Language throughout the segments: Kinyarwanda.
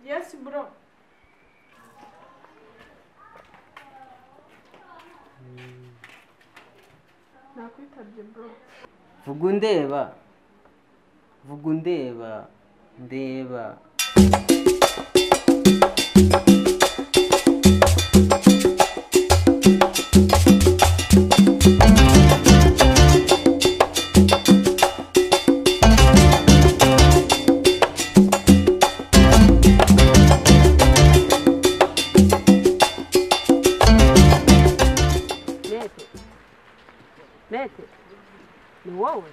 Yes bro. Nakwitabye bro. Vuga undeba. Vuga undeba. Ndeba. Mete, ni wowe?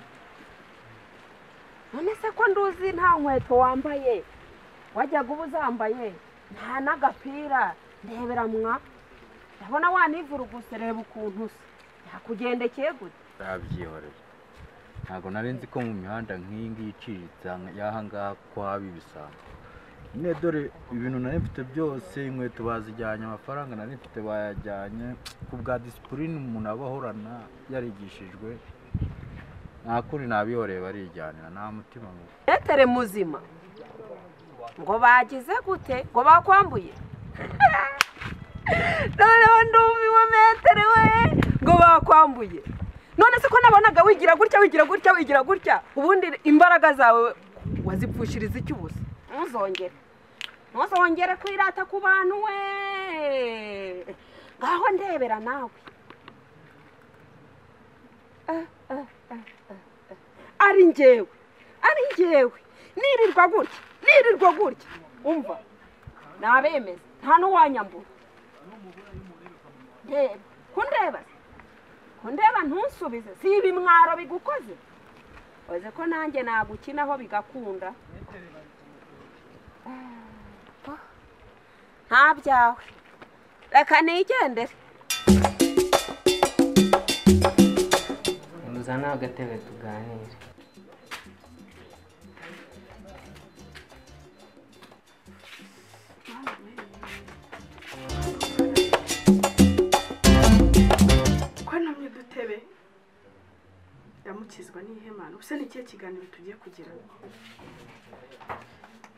None se ko nduzi nta nkweto wambaye, wajyaga uba uzambaye nta n'agapira, ndebera mwa ndabona wanivuruguse, reba ukuntu usa, yakugendekeye gute? Ndabyihoreye, ntabwo nari nzi ko mu mihanda nk'iyi ngiyi iciriritse y'aha ngaha ko haba ibisambo. Nyine dore ibintu nari mfite byose, inkweto bazijyanye, amafaranga nari mfite bayajyanye, ku bwa disipurine umuntu aba ahorana yarigishijwe, nta kuri nabihoreye barijyanira, nta mutima mubi. Metere muzima ngo bagize gute? Ngo bakwambuye? Noneho ndumiwe metere we, ngo bakwambuye. None se ko nabonaga wigira gutya wigira gutya wigira gutya, ubundi imbaraga zawe wazipfushiriza iki ubusa? Ntuzongere, ntuzongere kwirata ku bantu we. Ngaho ndebera nawe. Ari njyewe, ari njyewe nirirwa gutya, nirirwa gutya, umva nabemeza nta n'uwanyambura. Ndeba, kundeba, kundeba ntunsubize, si ibimwaro bigukoze? Oze ko nanjye nagukinaho bigakunda. Nta byawe, reka nigendere. Muzana agatebe tuganire. Ko namwe dutebe ndamukizwa n'ihemana, ubuse ni ikihe kiganiro tugiye kugira?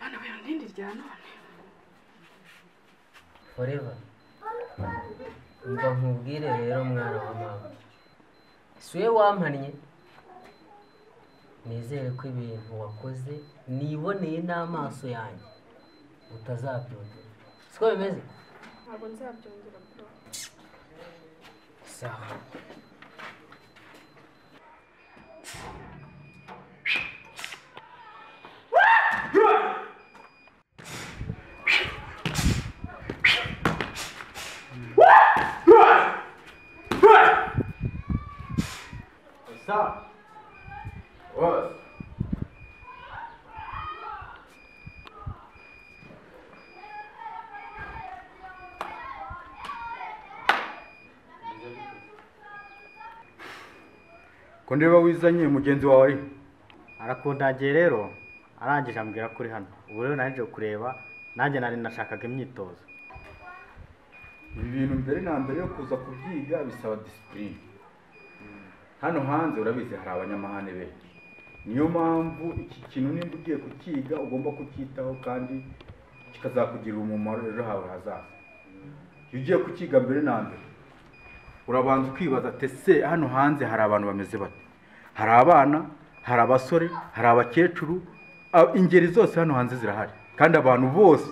Mana we, ndindi rya none. Forever. Umva nkubwire rero mwana wa mama, siwe wampannye, nizere ko ibintu wakoze niboneye n'amaso yanjye utazabyongera. Siko bimeze? Ntabwo nzabyongera bro. Sawa. Ko ndeba wizanye mugenzi wawe ari? Arakundagiye rero, arangije ambwira ko uri hano. Ubu rero naje kureba, nanjye nari nashakaga imyitozo. Ibi bintu mbere na mbere yo kuza kubyiga bisaba discipline. Hano hanze urabizi hari abanyamahane benshi. Niyo mpamvu iki kintu nimba ugiye kukiga ugomba kucyitaho kandi kikazakugirira umumaro ejo hawe hazaza. Iyo ugiye kukiga mbere na mbere urabanza ukibaza ati ese hano hanze hari abantu bameze bate? Hari abana, hari abasore, hari abakecuru, ingeri zose hano hanze zirahari. Kandi abantu bose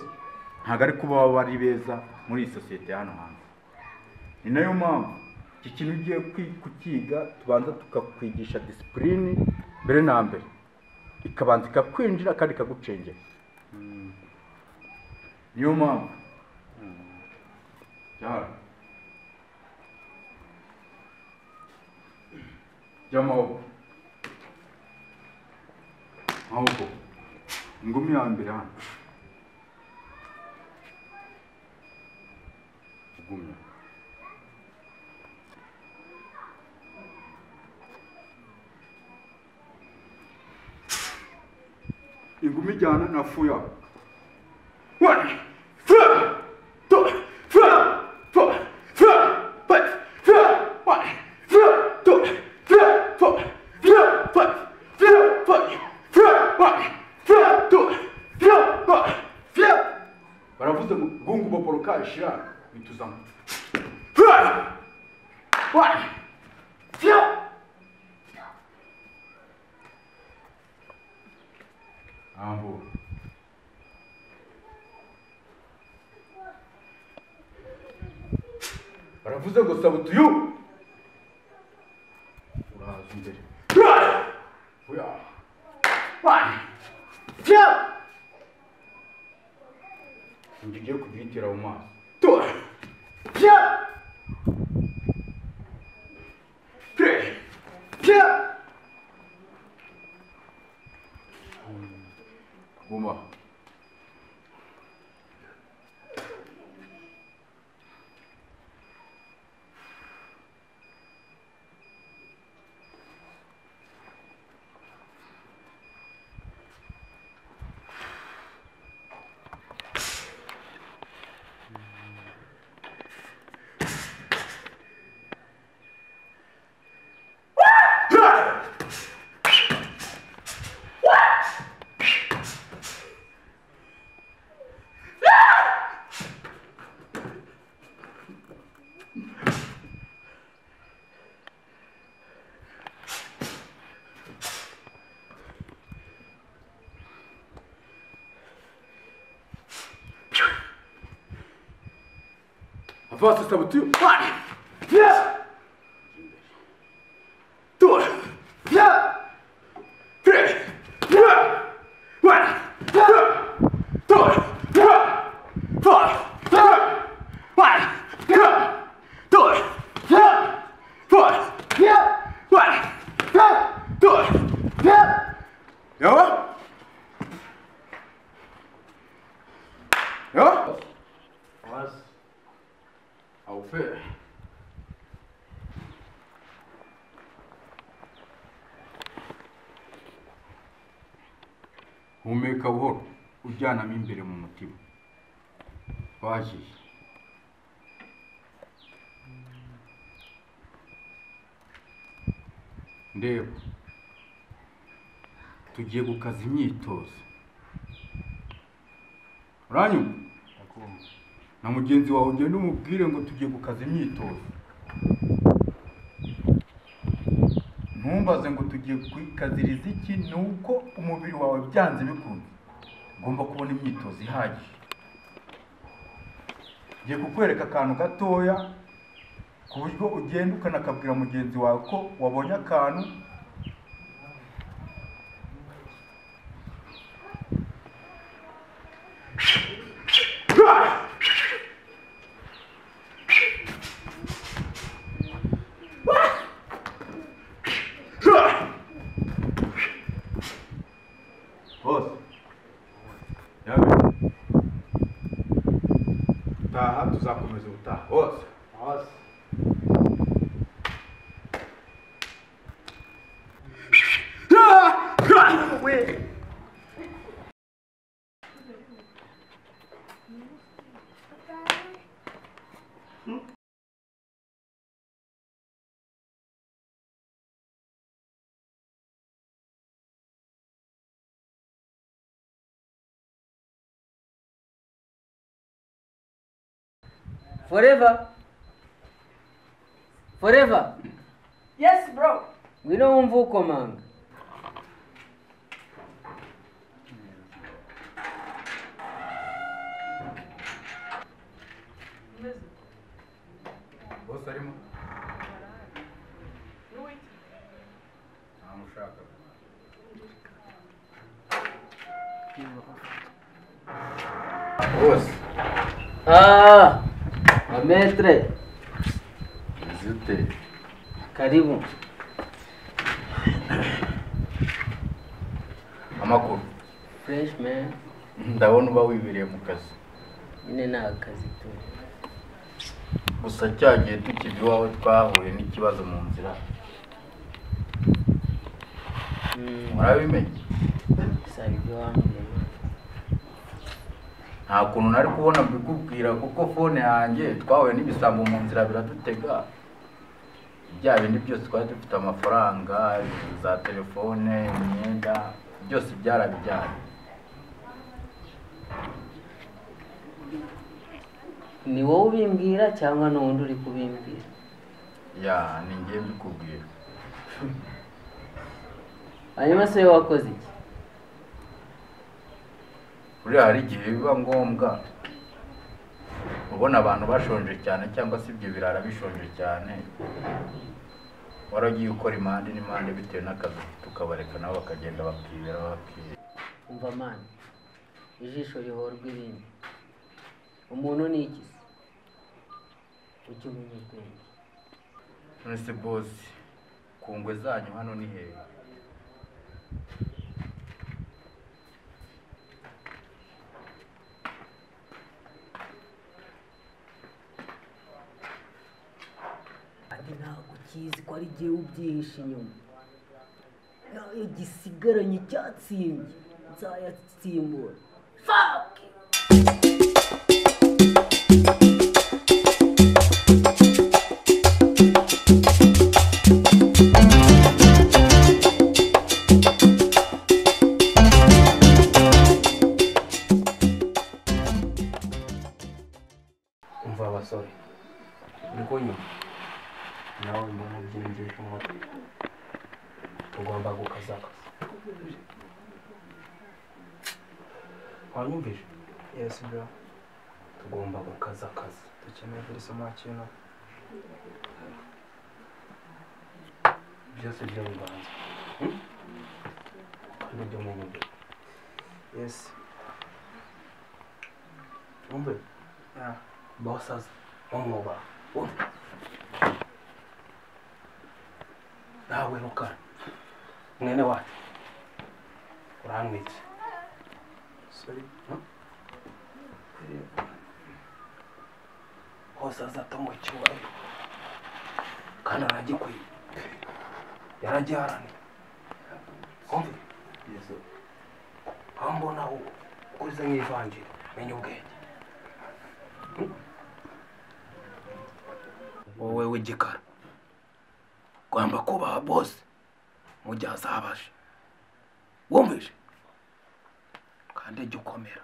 ntabwo ari kuba bari beza muri iyi sosiyete hano hanze. Ni nayo mpamvu iki kintu ugiye kukiga tubanza tukakwigisha discipline mbere na mbere, ikabanza ikakwinjira kandi ikagucengera. Niyo mpamvu y'amaboko, amaboko, ingumi ya mbere hano, ugumya, ingumi ijyana na fuya. 1 2 3 4 5 1 2 3 4 5 5 4 1 2 3 4 5. Baravuze ngo gungu boporoka shira bituzamo. Ambo. Baravuze ngo sabutuyu. Uraza imbere. Oya. Ngiye kubyitira mu maso. Guma. Avance sabutuyu. 2 3 1 2 4 1 2 4 1 2. Yo? Yo? Was? Aufe. Humeka buhoro ujyanamo imbere mu mutima. Twagiye. Ndeba. Tugiye gukaza imyitozo. Uranyumva? Ndakumva. Na mugenzi wawe ugenda umubwire ngo tugiye gukaza imyitozo. Ntumbaze ngo tugiye kwikaziriza iki, ni uko umubiri wawe byanze bikunze ugomba kubona imyitozo ihagije. Ngiye kukwereka akantu gatoya ku buryo ugenda ukanakabwira mugenzi wawe ko wabonye akantu. Bose. Yabe. Taha tuzakomeza ubutaha. Bose. Bose. Forever. Forever. Yes bro. Ngwino wumve ukomanga. Bose arimo? Ntamushaka. Bose. Ah. Maître. Zute. Karibu. Amakuru. Fresh man. Ndabona uba wibereye mu kazi. Nyine ni akazi tu. Gusa cyagiye tukiva iwawe twahuye n'ikibazo mu nzira. Warabimenye? Saba ibyo wambwiye. Nta kuntu nari kubona mbikubwira kuko phone yanjye twahuye n'ibisambo mu nzira biradutega. Bya bindi byose twari dufite, amafaranga, za telefone, imyenda, byose byarabijyanye. Ni wowe ubimbwira cyangwa n'undi uri kubimbwira? Ya, ni ngiye mbikubwira. Hanyuma se wakoze iki? Buriya hari igihe biba ngombwa ubona abantu bashonje cyane cyangwa se ibyo birara bishonje cyane, waragiye ukora impande n'impande bitewe n'akazi ufite, ukabareka nabo bakagenda bakibera bakibera. Umva mani, ijisho rihorwa irindi. Umuntu ni iki se? Ujye umenya ubwenge. None se bosi, ku ngwe zanyu hano ni hehe? Ati ntabwo ukizi ko ari jyewe ubyihishe inyuma. Nayo gisigaranye icyatsimbye nzayatsimbura. Fuck! Umva abasore, uri kunyumva? Nawe mbona byinjiye umutwe. Tugomba gukaza akazi. Wanyumvise? Yes bro. Tugomba gukaza akazi. Dukeneye buri somo kintu. Byose byo bibanza. Kandi byo munyumve. Yes. Umve? Yeah. Bosses bamwubaha. Umve? Nawe Rukara, mwene wacu, urantwitse. Sorry. Hose azatanga icyubahiro kandi aragikwiye, yaragiharaniye. Umve? Aho mbona ukuze nk'ivanjiri, menya ubwenge. Wowe w'igikara ugomba kubaha bose mu gihe azabasha. Wumvise? Kandi jya ukomera.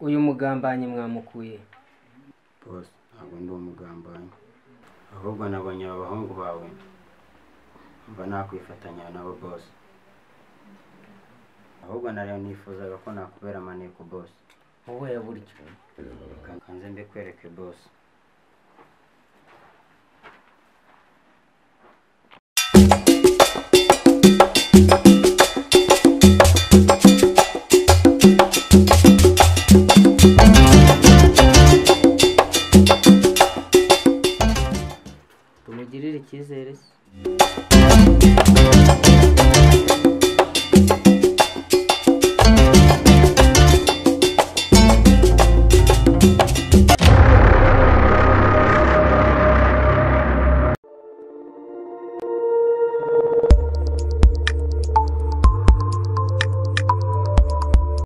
Uyu mugambanyi mwamukuye. Boss, ntabwo ndi umugambanyi, ahubwo nabonye aba bahungu bawe mba nakwifatanya nabo boss. Ahubwo nari nifuzaga ko nakubera maneko boss. Wowe buryo kanze mbikwereke boss.